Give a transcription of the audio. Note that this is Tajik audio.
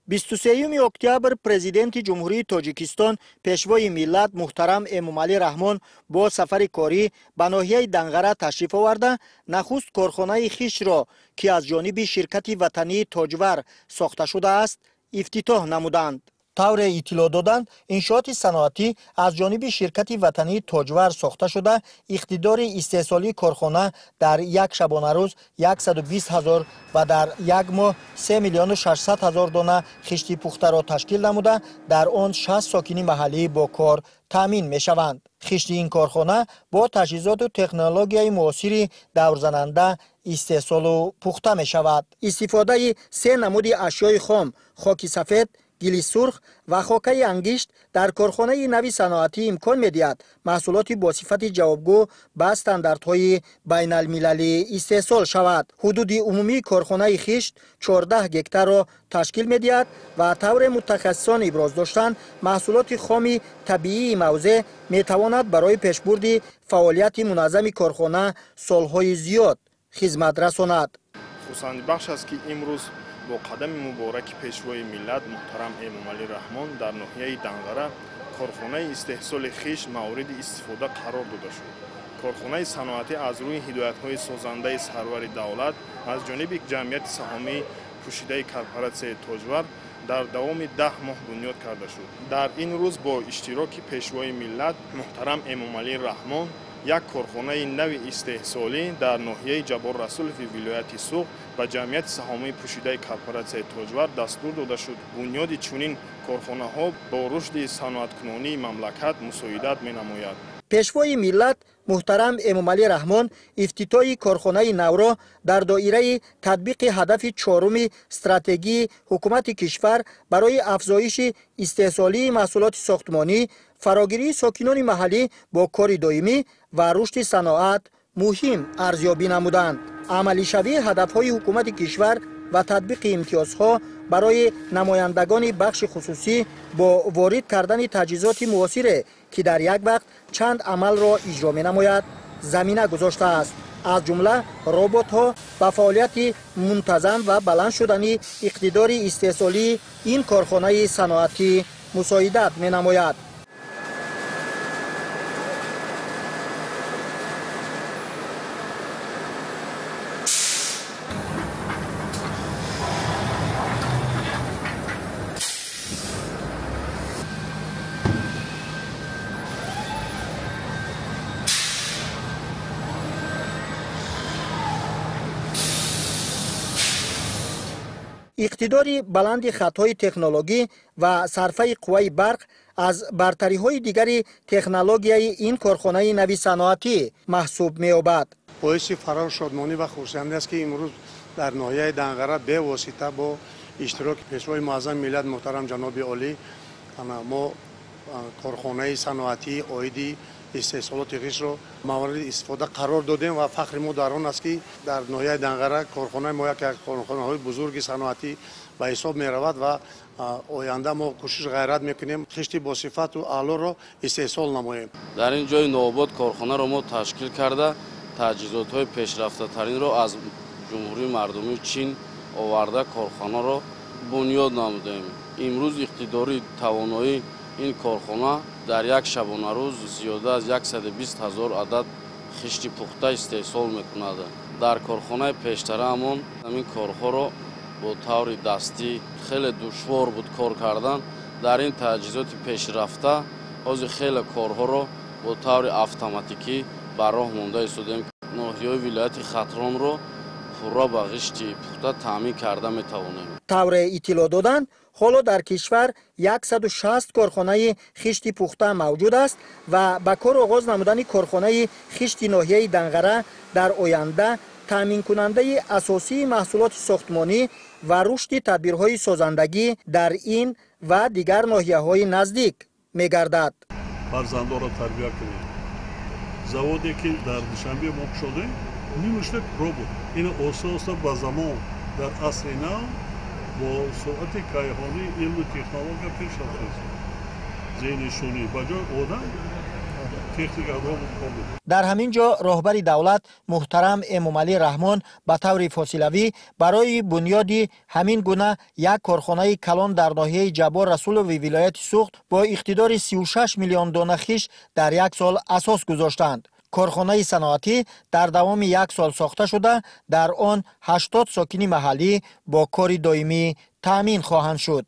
23 октябр Президенти Ҷумҳурии Тоҷикистон, Пешвои миллат муҳтарам Эмомалӣ Раҳмон бо сафари корӣ ба ноҳияи Данғара ташриф оварда, нахуст корхонаи хишро, ки аз ҷониби ширкати ватании Тоҷвар сохта шудааст, ифтитоҳ намуданд. Тавре иттилоъ доданд, иншооти саноатӣ аз ҷониби ширкати ватании Тоҷвар сохта шуда, иқтидори истеҳсолии корхона дар як шабонарӯз 120 ҳазор ва дар як моҳ 3 миллиону 600 ҳазор дона хишти пухтаро ташкил намуда, дар он 60 сокини маҳаллӣ бо кор таъмин мешаванд. Хишти ин корхона бо таҷҳизоту технологияи муосири даврзананда истеҳсолу пухта мешавад. Истифодаи се намуди ашёи хом, хоки сафед, гили сурх ва хокаи ангишт дар корхонаи нави саноатӣ имкон медиҳад маҳсулоти бо сифати ҷавобгӯ ба стандартҳои байналмилалӣ истеҳсол шавад. Ҳудуди умумии корхонаи хишт 14 гектарро ташкил медиҳад ва тавре мутахассисон иброз доштанд, маҳсулоти хоми табиии мавзеъ метавонад барои пешбурди фаъолияти муназзами корхона солҳои зиёд хизмат расонад. Хурсандибахш аст, ки имрӯз бо қадами мубораки Пешвои миллат муҳтарам Эмомалӣ Раҳмон дар ноҳияи Данғара корхонаи истеҳсоли хишт мавриди истифода қарор дода шуд. Корхонаи саноатӣ аз рӯи ҳидоятҳои созандаи сарвари давлат аз ҷониби ҷамъияти саҳомии пӯшидаи корпоратсияи Тоҷвар дар давоми 10 моҳ бунёд карда шуд. Дар ин рӯз бо иштироки Пешвои миллат муҳтарам Эмомалӣ Раҳмон як корхонаи нави истеҳсолӣ дар ноҳияи Ҷаббор Расулови вилояти Суғд ба ҷамъияти саҳомии пӯшидаи корпоратсияи Тоҷвар дастур дода шуд. Бунёди чунин корхонаҳо бо рушди саноаткунонии мамлакат мусоидат менамояд. Пешвои миллат муҳтарам Эмомалӣ Раҳмон ифтитоҳи корхонаи навро дар доираи татбиқи ҳадафи чоруми стратегии ҳукумати кишвар барои афзоиши истеҳсолии маҳсулоти сохтмонӣ, фарогирии сокинони маҳаллӣ бо кори доимӣ ва рушди саноат муҳим арзёбӣ намуданд. Амалишавии ҳадафҳои ҳукумати кишвар ва татбиқи имтиёзҳо барои намояндагони бахши хусусӣ бо ворид кардани таҷҳизоти муосире, ки дар як вақт чанд амалро иҷро менамояд, замина гузоштааст. Аз ҷумла роботҳо ба фаъолияти мунтазам ва баланд шудани иқтидори истеҳсолии ин корхонаи саноатӣ мусоидат менамояд. Иқтидори баланди хатҳои технологӣ ва сарфаи қувваи барқ аз бартариҳои дигари технологияи ин корхонаи нави саноатӣ маҳсуб меёбад. Боиси фароҳ, шодмонӣ ва хурсандӣ аст, ки имрӯз дар ноҳияи Данғара бевосита бо иштироки Пешвои муаззами миллат муҳтарам ҷаноби олӣ мо корхонаи саноатии оиди истеҳсолоти хишро мавриди истифода қарор додем ва фахри мо дар он аст, ки дар ноҳияи Данғара корхонаи мо яке аз корхонаҳои бузурги саноатӣ ба ҳисоб меравад ва оянда мо кӯшиш ғайрат мекунем хишти босифату аълоро истеҳсол намоем. Дар ин ҷои нообод корхонаро мо ташкил карда, таҷҳизотҳои пешрафтатаринро аз Ҷумҳурии Мардумии Чин оварда, корхонаро бунёд намудем. Имрӯз иқтидори тавоноии ин корхона дар як шабонарӯз зиёда аз 120 ҳазор адад хишти пухта истеҳсол мекунад. Дар корхонаи пештараамон ҳамин корҳоро бо таври дастӣ хеле душвор буд кор кардан. Дар ин таҷҳизоти пешрафта ҳозир хеле корҳоро бо таври автоматикӣ ба роҳ монда истодем. Ноҳияҳои вилояти Хатлонро пурра ба ғишти пухта таъмин карда метавонем. Тавре иттилоъ доданд, ҳоло дар кишвар 160 корхонаи хишти пухта мавҷуд аст ва ба кор оғоз намудани корхонаи хишти ноҳияи Данғара дар оянда таъминкунандаи асосии маҳсулоти сохтмонӣ ва рушди тадбирҳои созандагӣ дар ин ва дигар ноҳияҳои наздик мегардад. Фарзандонро тарбия кунем. Заводе ки дар Душанбе мо кушодем, нимушта робот. Ин оста-оста ба замон дар асри нав бо суръати кайҳонии илму технология пеш рафтааст. Зеҳни сунъӣ ба ҷои одам Техника, робот кор мекунад. Дар ҳамин ҷо роҳбари давлат муҳтарам Эмомалӣ Раҳмон ба таври фосилавӣ барои бунёди ҳамин гуна як корхонаи калон дар ноҳияи Ҷаббор Расулови вилояти Суғд бо иқтидори 36 миллион дона хиш дар як сол асос гузоштанд. Корхонаи саноатӣ дар давоми як сол сохта шуда, дар он 80 сокини маҳаллӣ бо кори доимӣ таъмин хоҳанд шуд.